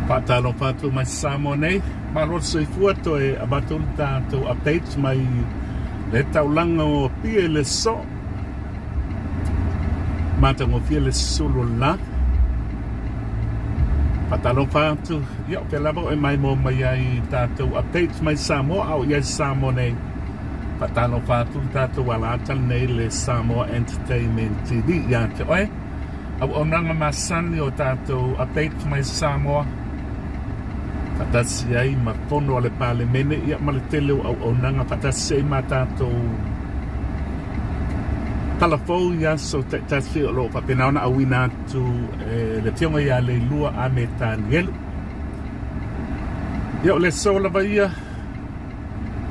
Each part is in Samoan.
Faatalofa atu mai Samoa nei, malo le soifua toe avatu le tatou update mai le taulaga o Apia i le aso. Matagofie le sulu o le la. Faatalofa atu, ia o fea lava o e maimoa mai ai i tatou update mai Samoa a o i ai Samoa nei. Faatalofa atu le tatou alaata lenei le Samoa Entertainment TV ia te oe. Auaunaga masani o tatou update mai Samoa faatasi ai ma fono a le Palemene ia ma le tele o auaunaga faatasi ai ma tatou tala fou i aso taitasi o lo o faapena ona auina atu e le Afioga ia Leilua Ame Tanielu. Ia o le aso lava ia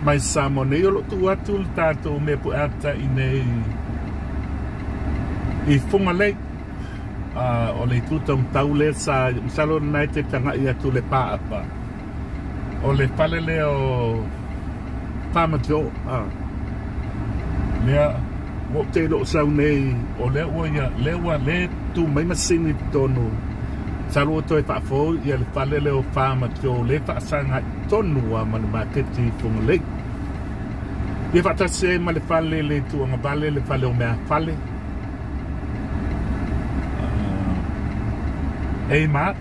mai Samoa nei o lo o tuu atu le tatou mea pueata i nei i Fugalei o le itu taumatau lea sa masalo lena e te tagai atu le paapa o le fale lea o Farmer Joe lea ua ou te iloa sau nei o lea ua ia lea ua le tu mai masini i totonu masalo ua toe faafou ia le fale lea o Farmer Joe lea e faasaga tonu lava ma le maketi i Fugalei. Ia faatasi ai ma le fale le itu agavale, le fale o meafale, A-Mart,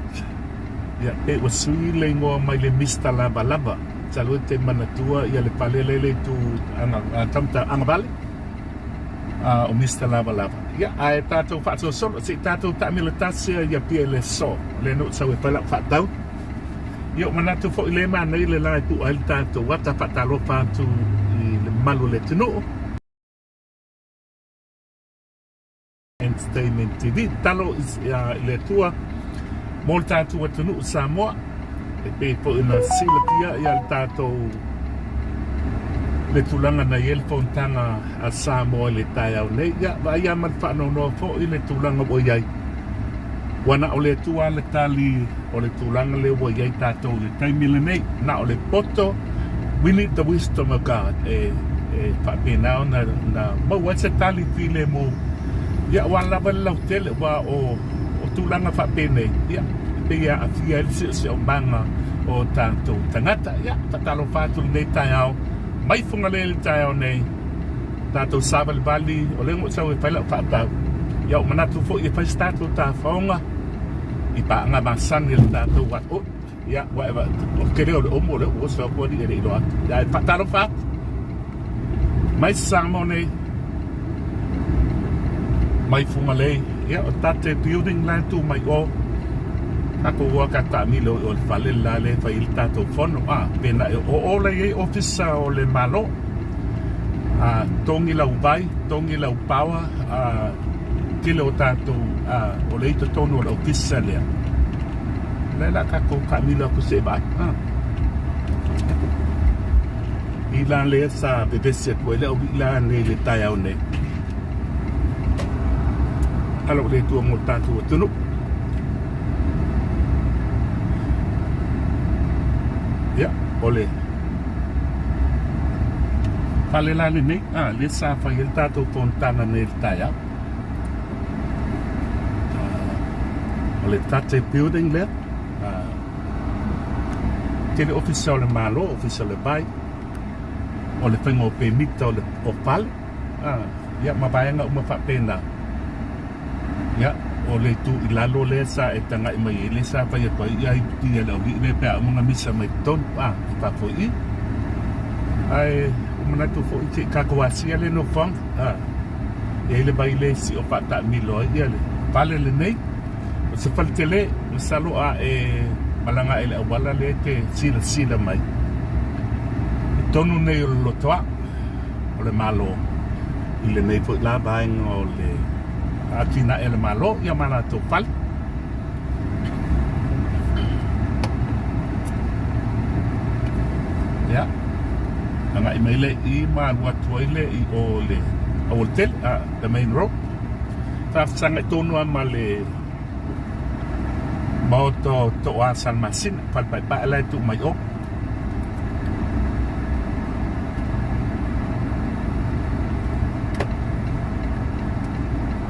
ia pei ua sui le igoa mai le Mister Lavalava, masalo e te manatua ia le fale lea i le itu agavale, o Mister Lavalava. Ia, ae tatou faasolosolo, se i tatou taamilo tasi ia pia i le aso, lea na ou sau e fai lau faatau. Ia ua manatu foi le manaia le la e pu'a ai le tatou ata faatalofa atu i le mamalu o le atunuu. Entertainment TV. Tatalo i le Atua mo le tatou atunuu Samoa e pei foi ona silafia ia le tatou le tulaga na i ai le fonotaga a Samoa i le taeao nei. Ia vaai lava ma le faanoanoa foi le tulaga ua i ai. Ua na o le Atua le tali o le tulaga lea ua i ai tatou i le taimi lenei. Na o le poto, we need the wisdom of God e, e faapena ona na maua ai se tali filemu. Ia, ua lava le lautele, ua o, o tulaga faapenei, ia, e pei e aafia ai le siosiomaga o tatou tagata. Ia, faatalofa atu lenei taeao, mai Fugalei i le taeao nei. Tatou savalivali, o lea ua ou sau e fai lau faatau. Ia, ua manatu foi e fai se tatou tafaoga i paaga masani a le tatou oi, ia, ua e vaai, o le tele o le omo lea ua oso atu alii e le i iloa atu. Ia, e faatalofa atu mai Samoa nei, mai Fugalei, ia, o Tate Building la e tu mai o. Tatou o a taamilo i o le fale le la lea e fai ai le tatou fono. A, pena e o o la i ai ofisa o le Malo. A, togi lau vai, togi lau power, a, tele o tatou, a, o lea i totonu o le ofisa lea. O lea la tatou taamilo atu se i vaai. A. I la lea sa vevesi atu ai le au alii la nei i le taeao nei. Ala o le Atua mo le tatou atunuu. Ia, o le fale la lenei, a, lea sa fai ai le tatou fonotaga nei i le taeao. O le Tate Building lea. Tele ofisa o le Malo, ofisa o le vai, o le faiga o pemita o le o fale, a, ia ma vaega uma faapena. Ia, o le itu i lalo lea sa e tagai mai ai, lea sa fai atu ai ia iputi a le aualii lea pe a uma ona misa mai totonu, a, i fafo i i. Ae ua manatu foi se i tatou asia le nofoaga, a, e i ai le vai lea e sio faataamilo ai ia le fale lenei. O se fale tele, masalo a e malaga ae i le auala lea e te silasila mai i totonu nei o le lotoa o le Malo i lenei foi la vaega o le atinae a le Malo ia ma latou fale. Ia, agai mai lea i i ma alu atu ai lea i o le aualatele, the main road. Faafesagai tonu lava ma le Maota o Toa Salamasina, Falepaepae la e tuu mai o.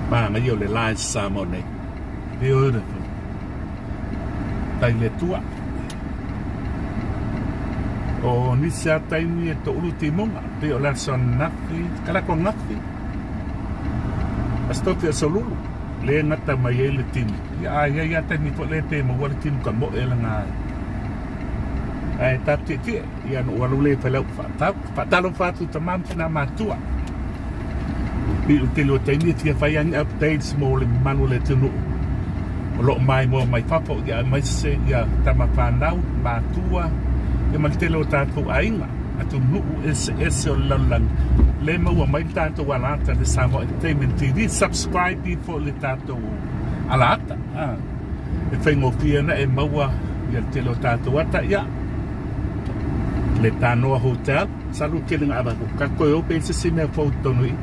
Manaia o le la i Samoa nei. Beautiful. Tai le Atua. O nisi lava taimi e toulu timuga, pei o le aso ananafi, kalako ananafi, aso tofi aso lulu, le gata mai ai le timu. Ia a i ai lava taimi foi lea pe maua le timu kamoe laga ai. Ae tatou tietie, ia ona ou alu lea e fai lau faatau. Faatalofa atu i tama ma tina matua. Pei o le tele o taimi e fia fai lava ni updates mo le mamalu o le atunuu o lo o maimoa mai fafo, ia aemaise ia tama fanau, matua, ia ma le tele o tatou aiga, atunuu eseese o le lalolagi lea e maua mai le tatou alaata le Samoa Entertainment TV. Subscribe ifo i le tatou alaata, e faigofie ona e maua ia le tele o tatou ata, ia le Tanoa Hotel. Salu tele nga avatu ka koe o pe se se mea fou tonu i.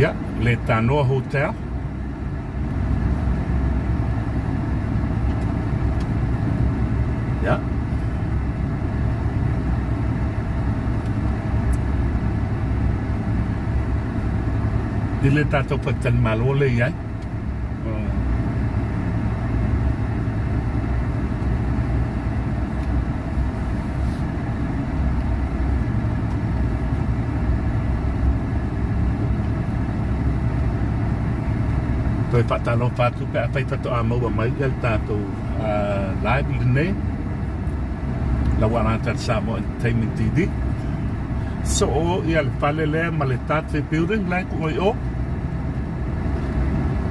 Ia, le Tanoa Hotel. Ia. I le tatou faletalimalo le i ai. Toe faatalofa atu pe afai faatoa maua mai le tatou live lenei lau alata le Samoa Entertainment TV. Soo ia le fale lea ma le Tate Building la e tuu ai o.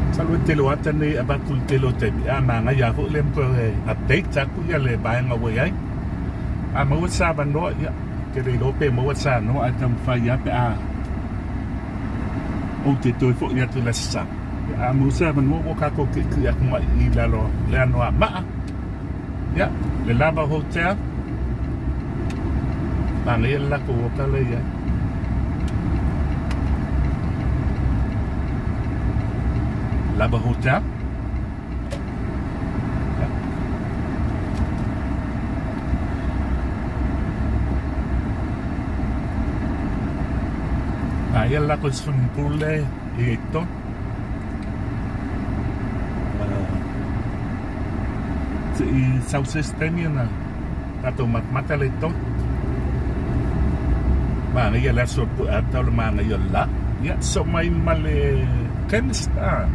Masalo e tele o ata nei e avatu i le tele o taimi, a manaia foi lea ma toe update atu ia le vaega ua i ai. A maua se avanoa, ia, ou te le iloa pe maua se avanoa ae taumafai lava pe a ou te toe foi atu i le Aso Sa. Ia, a maua se avanoa ua tatou kiikii atu mai i lalo o le Anoamaa. Ia, le Lava Hotel, manaia le latou oka lea i ai. Lava Hotel. Ia. Manaia le latou swimming pool lea i ai totonu. Se i sau se isi taimi ona tatou matamata lea i totonu. Manaia le aso o le pue ata o le manaia o le la. Ia, sosoo mai ma le chemist, a,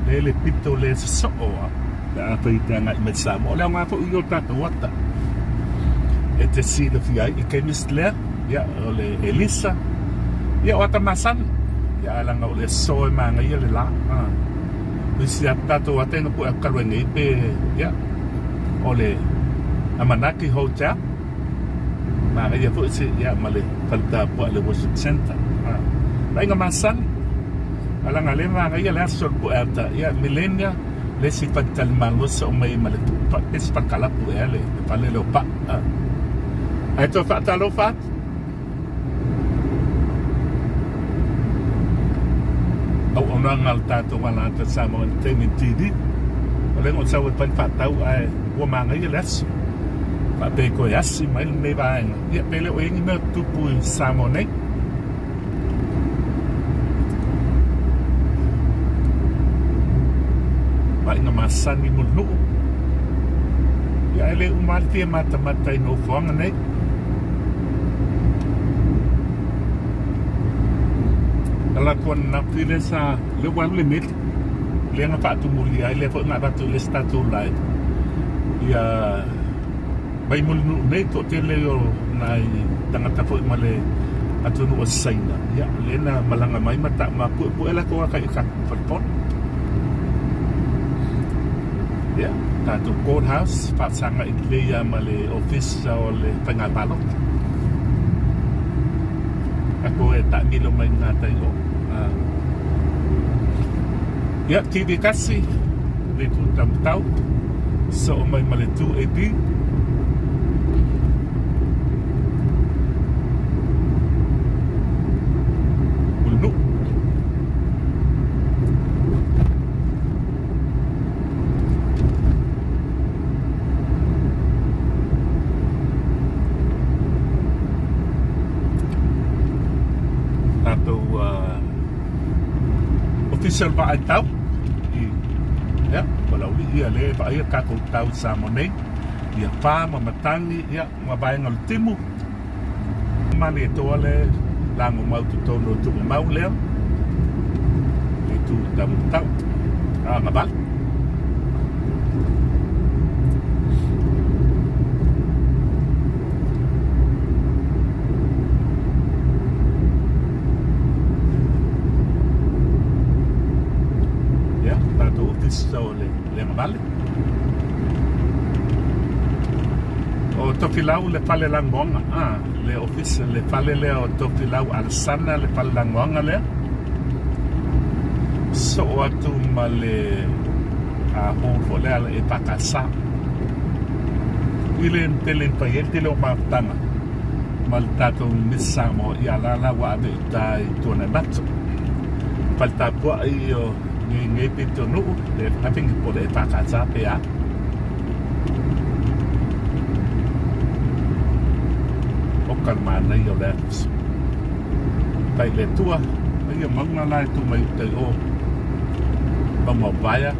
lea le pito lea sosoo a, pe afai e te agai mai i Samoa. O le aoga foi ia o tatou ata e te silafia ai i chemist lea, ia, o le Elisa, ia o ata masani. Ia, ae leaga o le aso e manaia le la, a. O isi atu tatou ata ina pue atu talu ai nei pe, ia, o le Amanaki Hotel, manaia foi se, ia, ma le fale tapuai le Worship Centre. A, vaaiga masani, ae leaga lea e manaia le aso o le pue ata, ia, Millennia, le isi faletalimalo soo mai ma le isi falekalapu ea le fale lea o Paa. A, ae toe faatalofa atu. Auaunaga a le tatou alata Samoa Entertainment TV. O lea na ou sau e fai le faatau ae ua manaia le aso. Faapea e toe asi mai lenei vaega. Ia pe le o i ai ni mea o tutupu i Samoa nei. Vaaiga masani mo le nuu. Ia ae le uma lava le fia matamata i nofoaga nei. Ala atu ananafi lea sa lea ua alu le meli lea na faatumulia ai lea foi na avatu i le isi tatou live ia mai Mulinuu nei toatele o nai tagata foi ma le atunuu o Saina ia lea na malaga mai ma ta ma puepue latou ata i tatou falepona ia tatou court house faafesagai lelei lava ma le ofisa o le faiga palota tatou e taamilo mai gatai o ia TV tasi le itu taumatau soo mai ma le 2AB Mulinuu. Tatou official vaaitau i Ia, ua laulii ia lea e vaaia tatou tau i Samoa nei, ia fa ma matagi, ia, ma vaega o le timu. Malietoa le lagomau totonu o Tuugamau lea, le itu taumatau, agavale. Ia, tatou ofisa o le agavale. O Tofilau le fale lagoaga, ah, le ofisa, le fale lea o Tofilau Alesana le fale lagoaga lea. Soo atu ma le a hall foi lea le EFKS. I le tele fai ai le tele o mafutaga ma le tatou Miss Samoa ia la la ua ave i uta i Tuanaimato. Fale tapuai o nei pitonuu le I think po le EFKS pe a. Oka le manaia o le aso. Tai le Atua, ia mauga la e tu mai uta i o. Mauga o Vaea.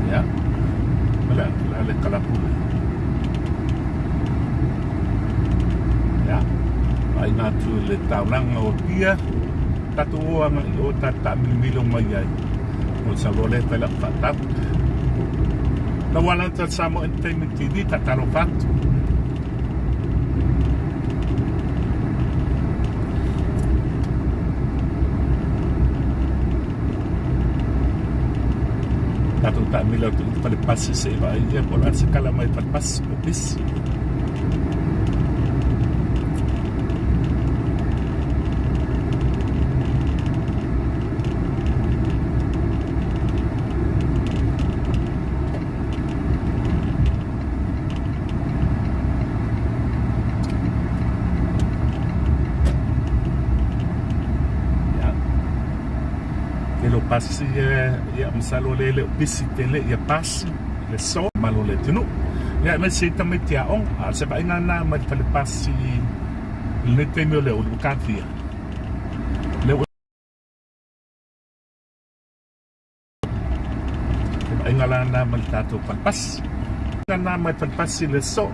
Ia, o le a le kalapu le. Ia, vaaiga atu i le taulaga o Apia, tatou o agai i o tatou taamilomilo mai ai. O le saunoa lea e fai lau faatau. Lau alata Samoa Entertainment TV, tatalofa atu. Tatou taamilo atu i le fale pasi se i vaai ia po o le a se kala mai fale pasi po o pisi. Tele o pasi ia masalo lea e le o pisi tele ia pasi i le aso mamalu o le atunuu. Ia aemaise ai tamaiti aoga. A o se vaaiga lena mai le fale pasi i lenei taimi o le aoauli ua kafia. Lea ua Le vaaiga la lena ma le tatou falepasi. Lena mai falepasi le aso.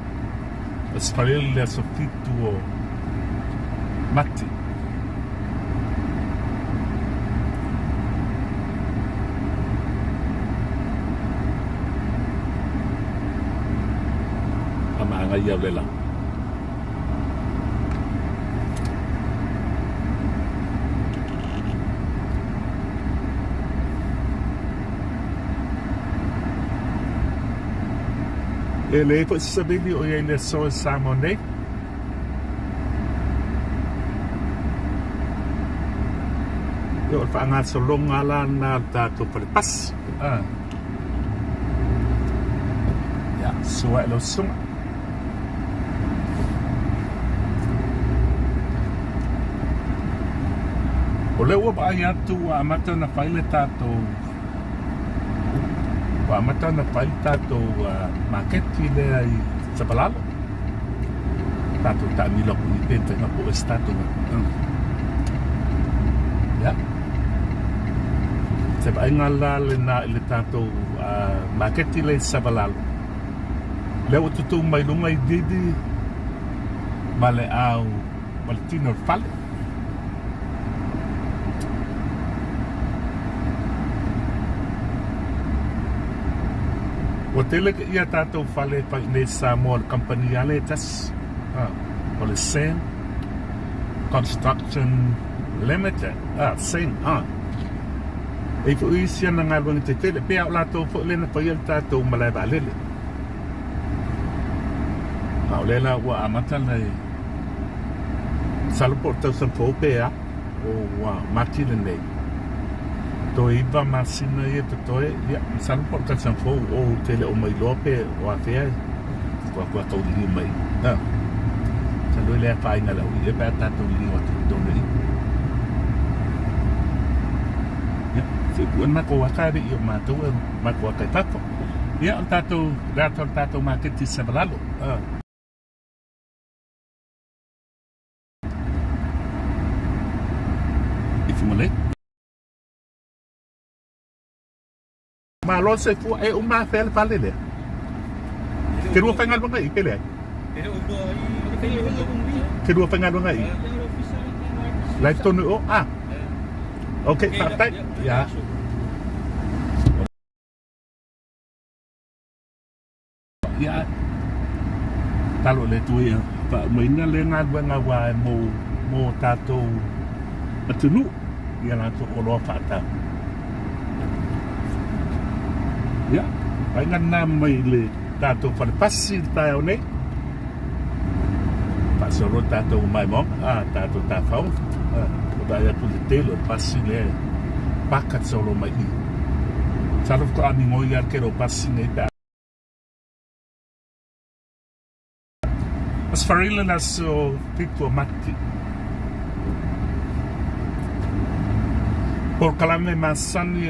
O se falele le aso 7 o Mati. A maagaia o le la. E leai foi se savili o i ai i le aso i Samoa nei. Ia o le faagasologa la lena o le tatou fale pasi. Ah. Ia, sua i lau susuga. O lea ua vaai atu ua amata ona fai le tatou ua amata ona fai le tatou maketi lea i Savalalo. Tatou taamilo atu i pe faiga po o se tatou Ia. Se vaaiga la lena i le tatou maketi lea i Savalalo. Lea ua tutu mai luga i Didi ma le au ma le tino o le fale. Ua tele ia tatou fale e fai i nei Samoa o le kamupani lava lea e tasi, o le Sen Construction Limited, Sen, E i ai foi isi ana galuega tetele, pei lava o latou foi lea na faia le tatou malae vaalele. A o lea la ua amata le masalo po o le tausaga fou pe a, o ua Mati lenei. Toe 9 masina ia totoe, ia masalo po o le tausaga fou ou te le o mailoa pe o afea. Kua kua tou liliu mai. A. Masalo e le afaina i le aualii lea pe a tatou liliu atu i totonu i i. Ia, se i pue le matou ata e le i o matou e matou ata i fafo. Ia, o le tatou, le ata o le tatou maketi i Savalalo. A. I Fugalei. Malo le soifua, e uma afea le fale lea? Ke lua faigaluega i i pe leai? Ke lua faigaluega i i? La i totonu i o? Ah. Ok, faafetai. Ya. Ia, talo i le Atua ia faaumaina lea galuega aua e mo, mo tatou atunuu i a latou oloa faatau. Ia, vaaiga lena mai le tatou fale pasi i le taeao nei. Faasolo le tatou maimoaga, a, tatou tafaoga. A, vaai atu i le tele o le pasi lea e paka solo mai i i. Masalo faatoa migoi lava le tele o pasi nei pe a Asfarilin aso 7 o Mati. Polokalame masani e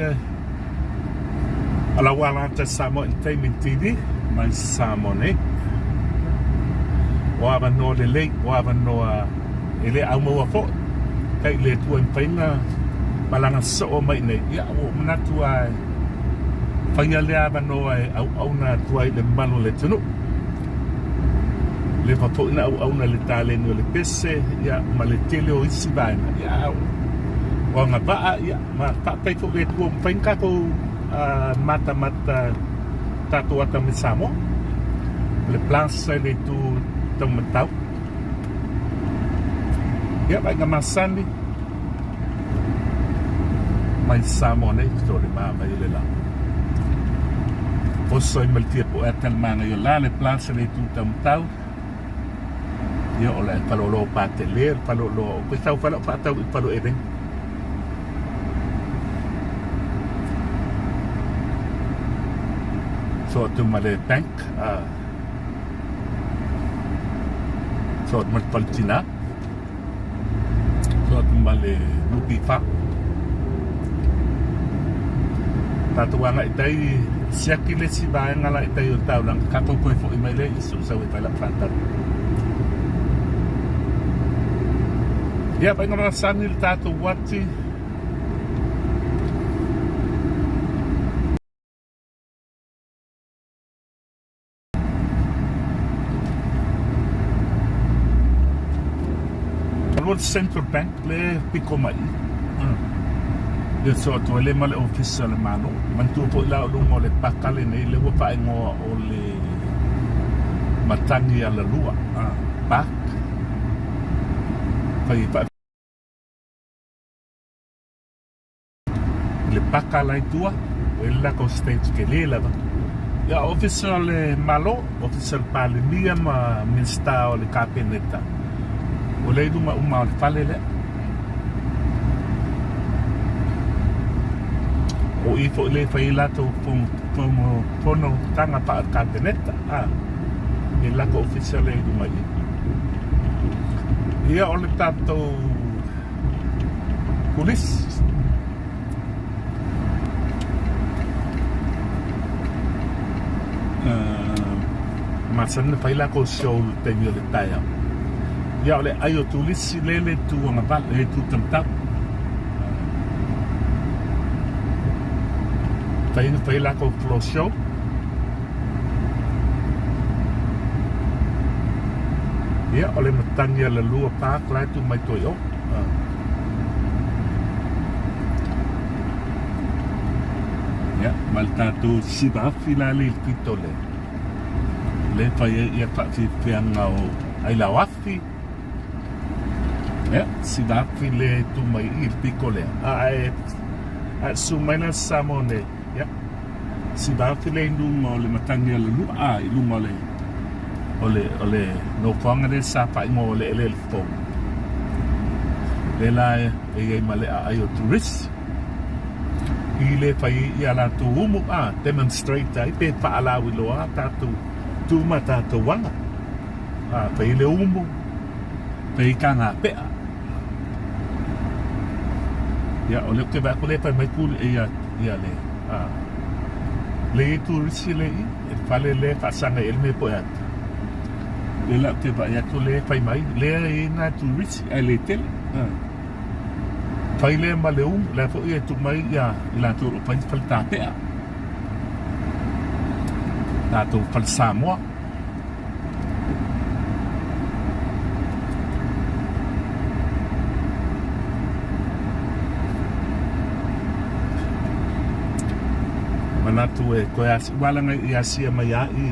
a lau alata Samoa Entertainment TV mai Samoa nei. O avanoa lelei, o avanoa e le aumaua foi. Kai le Atua e mafai ona malaga soo mai nei. Ia, ua ou manatu lava e faia lea avanoa e auauna atu ai i le mamalu o le atunuu. Leva foi na auauna i le taleni o le pese ia, ma le tele o isi vaega. Ia, a o agavaa, ia, ma faafetai foi i le Atua ua mafai ona tatou matamata tatou ata mai Samoa. O le plaza i le itu taumatau. Ia, vaaiga masani mai Samoa nei, to le ma mai o le la. Oso ai ma le tia po ata le manaia o la le plaza le itu taumatau. Ia, o le faleoloa o Patele, o le faleoloa o koe tau fale o faatau i Faleeleni. So atu ma le bank, so atu ma le fale tina. So atu ma le NPF. Tatou agai tai siaki le isi vaega la i tai o le taulaga, tatou toe foi mai lea i sou sau e fai lau faatau. Ia, vaaiga masani le tatou uati. Alu le Central Bank le piko mai ia so atu ai le ma le ofisa o le Malo. Manatua foi la o luga o le paka lenei lea ua faaigoa o le Matagi Alalua Park. Fai I le paka la i tua, ua i ai le latou stage tele lava. Ia, ofisa o le Malo, ofisa o le Palemia ma Minisita o le Kapeneta, ua lea i luga uma o le fale lea. O i foi lea e fai ai latou fonotaga faa-Kapeneta, a, i le latou ofisa lea i luga i i. Ia, o le tatou Police. Masani na fai lakou show i le taimi o le taeao. Ia o le ai o turisi le le tu agavale, le tu tamatau. Fai na fai lakou floor show. Ia o le matagi a Lalua Park la e tu mai toi o. Ia, ma le tatou sivafi la le i le pito lea. Lea e fai ai ia faafiafiaga o Ailaoafi. Ia, sivafi lea e tu mai i le pito lea. A e susu mai la Samoa nei, ia, sivafi lea i luga o le matagi a Lalua, a, i luga o le o le, o le nofoaga lea sa faaigoa o le eleele fou. Lea la e i ai ma le aai o tourist i le fai ai ia latou umu, a, demonstrate ai pe faalauiloa tatou Tu ma tatou aga. A fai le umu, fai ka ngā pea. Ia, o lea ou te vaai atu lea e fai mai tu ia, ia le, a, le i turisi le i, e fale lea e faasaga i ai le mea poe atu. Lea la ou te vaai atu lea e fai mai, lea e i nā turisi ae le tele. A. Fai lea ma le umu, la foi e tuu mai ia i latou o lo o fai fale tapea. Tatou fale Samoa. Manatu e toe asi, ua laga i asia mai a i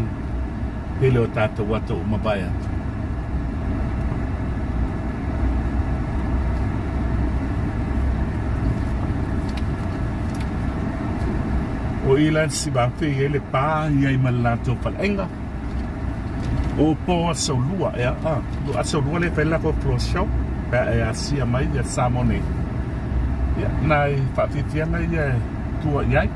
tele o tatou ata ua mavae atu. O i la si vafe i ai le pa i ai ma le latou faleaiga. O po aso lua ea a lo aso lua le fai latou floor show pe a e asia mai ia Samoa nei. Ia nai faafiafiaga ia e tua i ai.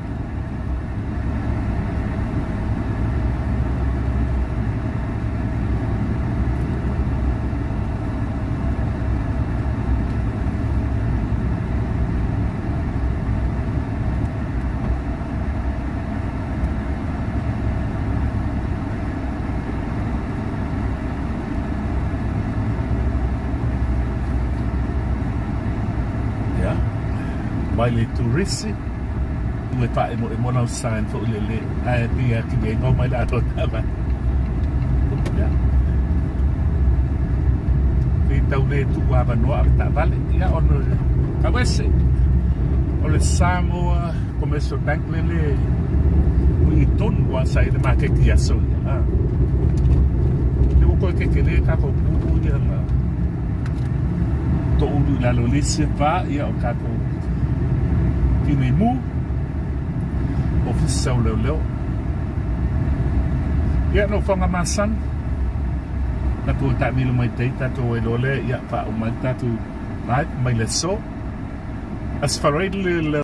Ia, mai le turisi, ua faaemoemo lau sign foi lele, ae pei a kini ai mai le atoa taavale. Ia. Pei tau le tuu avanoa le taavale, ia ona tau ese. O le Samoa Commercial Bank lele o i tonu wa sa i le maketi aso ia. Ah. Le ua koe kekele tatou pulu ia na toulu i lalo le isi fa ia o tatou tinei mu ofisa o leoleo. Ia no whanga masani na tua taamilo mai tai tatou ai loa lea ia faauma ai le tatou live mai le aso. As far ai le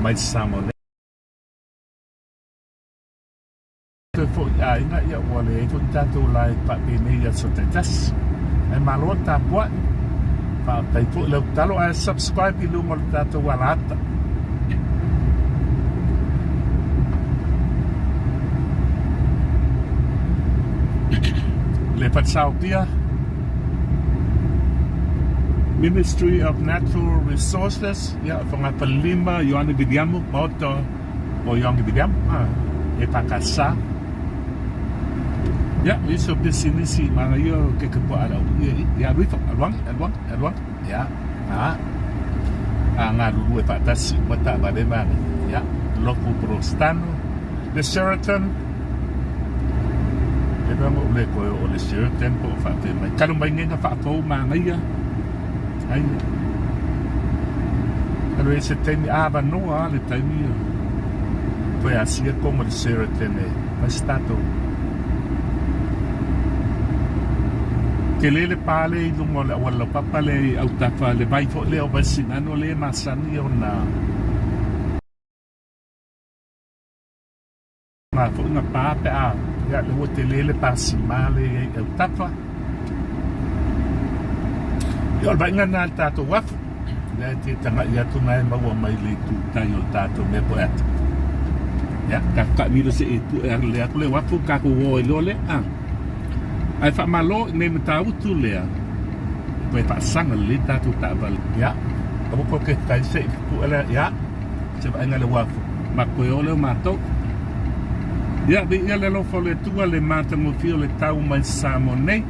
mai Samoa nei. Toe foi aiga, ia ua leai foi ni tatou live faapenei i aso taitasi. Ae malo le tapuai. Faafetai foi lau tatalo ae subscribe i luga o le tatou alaata. Le Falesaopia Ministry of Natural Resources, ia, Fagafalelima, Ioane Viliamu, Maota o Ioane Viliamu, ha, e whakasa. Ia, nisi o pisinisi, manaia o ke kapua ala o ia, ia, alu ifo, alu angi, alu angi, alu angi, ia, ha, a ngā ruru e whaatasi, ua taavale manaia, ia, Loku Prostano, le Sheraton, le mea mo le koe o le Sheraton po o whaapea mai. Kalo mai nei nga whaapou manaia, ai, kalo e se taimi avanoa le taimi ia. Toe asia kongo le Sheraton e fai se tatou. Tele le pa le i luga o le auala laupapa le i autafa le vai foi lea o Vaisigano le masani ona Ngā foi nga pā pe a ia le ua tele le pā sima le i ai autafa. Ia o le vaaiga lena i le tatou uafu. Lea e te tagai atu na e maua mai le itu tai o le tatou mea po e ata. Ia, tatou taamilo se i pue le atu le uafu, tatou o ai loa lea. A. Ae faamalo i nei matautu lea, toe faasaga lelei tatou taavale. Ia, aua tou te tai se i pue lea, ia, se vaaiga le uafu, ma toe o lea o matou. Ia, viia le alofa o le Atua, le matagofie o le tau mai Samoa nei.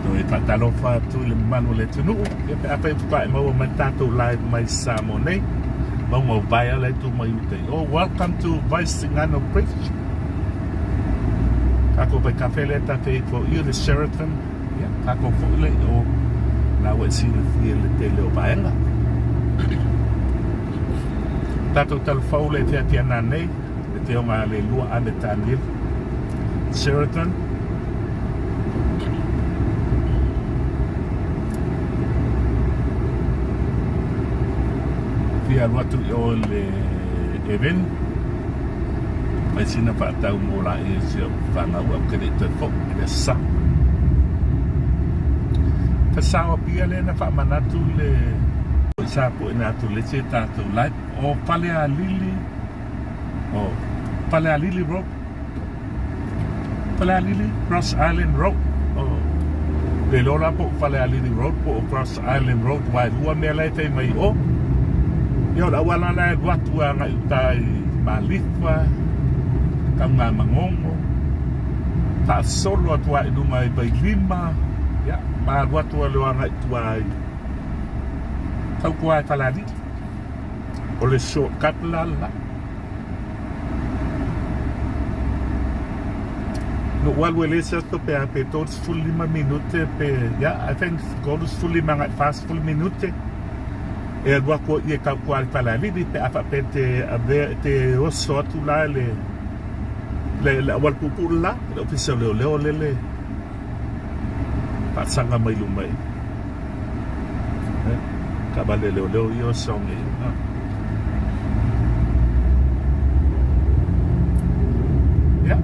Toe faatalofa atu i le mamalu o le atunuu, ia pe afai faatoa e maua mai le tatou live mai Samoa nei. Mauga o Vaea la e tu mai uta i o. Welcome to Vaisigano Bridge. Tatou vaitafe lea ta te ifo i le Sheraton. Ia, tatou foi lea i o. La ua e silafia le tele o vaega. Tatou talafou le feafiana nei, le feoga a le lua a le Daniel. Sheraton. Fia alu atu i o i le Eveni, fai sina faatau mo laia i si ou fanau ae ou te le i toe foi i le Aso Sa. Sa o Apia lea na faamanatu le sa puena atu le isi tatou live o Falealili o Falealili Road Falealili Cross Island Road o le iloa la po o Falealili Road po o Cross Island Road aua e lua mea la e fai mai i o. Ia o le auala la e alu atu agai uta i Malifa, Taugamagogo, faasolo atu lava i luga i Vailima, ia ma alu atu loa agai i tua i tautua i Falealili. O le shortcut la la. Na ou alu e le isi aso pe a pe 35 minute pe yeah I think 35 agai 40 minute e alu atu ai e tautua i Falealili pe a faapea te avea te oso atu la le le le auala puupuu le la le ofisa o leoleo lele faasaga mai luma i taavale leoleo ia oso nei. Ia,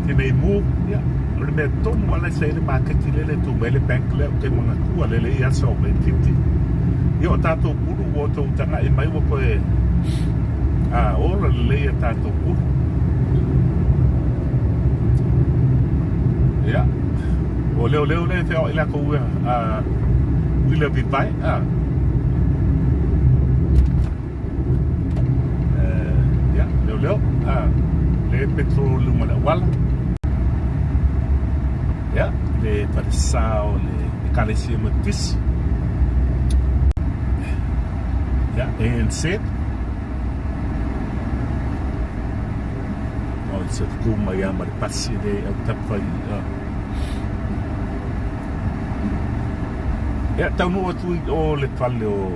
Tenei mu, ia, o le mea tonu lava la sa i ai le maketi lea e tu mai ai le bank lea ou te manatua lelei aso o Waititi. Ia o tatou pulu ua outou tagai mai ua toe a ola lelei a tatou pulu. Ia, o leoleo lea e feoai latou a uila vivae a. Ia, leoleo a le petrol i luga o le auala. Ia, le falesa o le Ekalesia Metotisi. Ia, ANC. O se tu mai a ma le pasi le au tapa i Ia, taunuu atu i o le fale o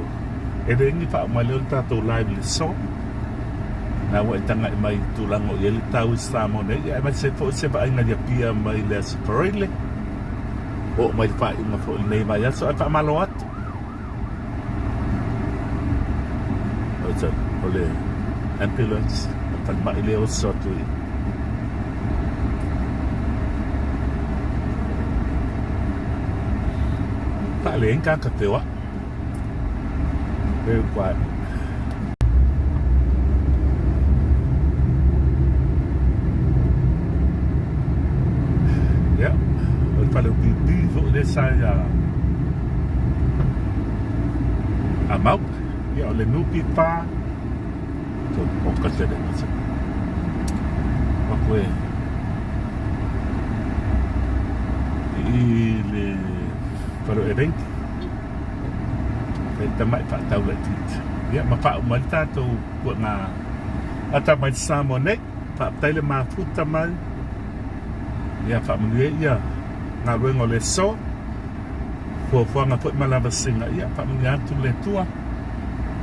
Eleni faauma ai lea o le tatou live i le aso. Na ua e tagai mai i tulaga o i ai le tau i Samoa nei, ia aemaise foi se vaaiga i Apia mai le Aso Faraile. Oo mai le faaiuga foi o lenei vaiaso ae faamalo atu. O le ambulance, o le falemai lea e oso atu i Faaleai ni tagata feoai. Very quiet. Ia, o le fale o BB foi lea sa ia a Mau. Ia, o le NPF. O ka tele ka tele. Ma koe i le fale o Erengi. Fai tamai faatau laitiiti. Ia, ma faauma ai le tatou puana ata mai Samoa nei. Faafetai le mafuta mai. Ia, faamanuia ia galuega o le aso. Fuafuaga foi ma lavasiga. Ia, faamanuia atu le Atua.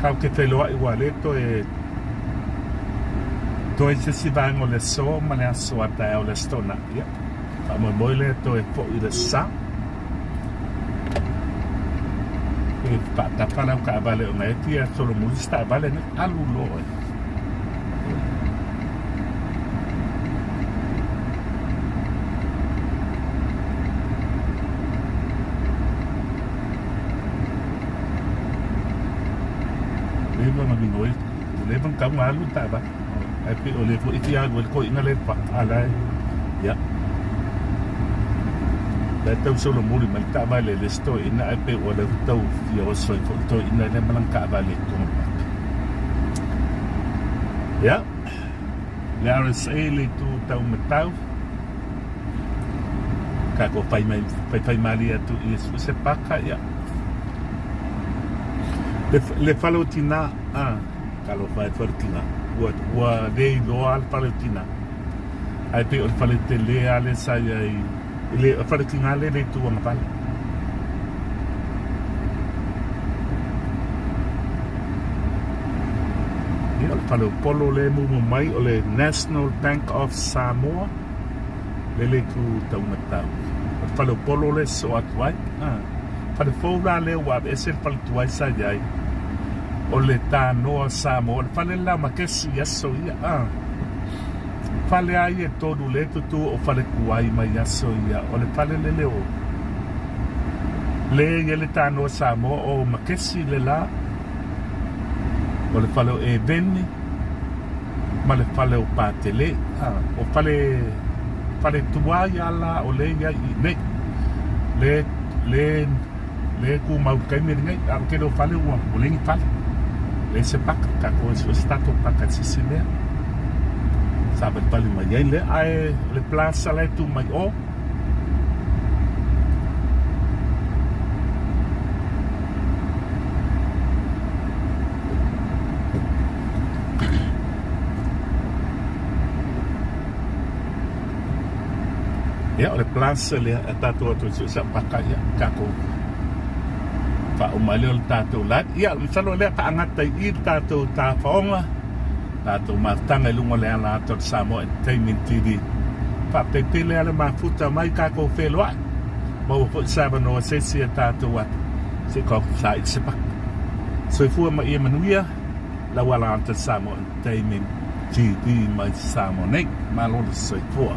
Tatou te feiloai ua le toe toe se isi vaega o le aso ma le aso a taeao le Aso Toonai. Ia, faamoemoe lea toe foi i le sa. E faatapa lau taavale ona e fia solomuli se taavale nei, alu loa. Leva na minoi, leva na tau alu le taavale. Ae pei o lea foi e fia alu ai le toeaina lea i le paa, a la e, ia. La e tau solomuli mai le taavale i le isi toeaina ae pei ua leva tau fia oso ai foi le toeaina lea ma lana taavale i totonu o le paka. Ia, le RSA le itu tau matau, tatou fai mai, faifai malie atu i se paka, ia. Le, le fale o tina, ah, talofa e fale tina. Ua, ua le iloa le fale o tina. Ae pei o le fale tele lava lea sa i ai, i le fale tina lea le itu agavale. Ia, o le fale o Polo lea e mumu mai, o le National Bank of Samoa, lea le itu taumatau. O le fale o Polo lea e sosoo atu ai. Ah. fale fou la lea ua aveese le fale tuai sa i ai, o le Tanoa Samoa, o le fale le la o Makesi i aso ia, a. Fale a ia e tolu lea e tutu o fale tuai mai aso ia, o le fale lele o le i ai le Tanoa Samoa o Makesi le la, o le fale o Eveni, ma le fale o Patele. O fale fale tuai a la o le i ai i nei. Le le le tumau i le taimi lenei, a o le tele o fale ua ua leai ni fale. Leai se paka, tatou e sue se tatou paka i se isi mea. Savalivali mai ai lea, ae o le plaza la e tu mai o. Ia, o le plaza lea a tatou atu ai sa paka ia tatou faauma ai lea o le tatou live. Ia, masalo lea faagata i i le tatou tafaoga, tatou mafutaga i luga o le ala atu o le Samoa Entertainment TV. Faafetai tele lava le mafuta mai tatou feiloai. Maua foi se avanoa se isi a tatou atu se i saili se paka. Soifua ma ia manuia lau ala atu Samoa Entertainment TV mai Samoa nei. Malo le soifua.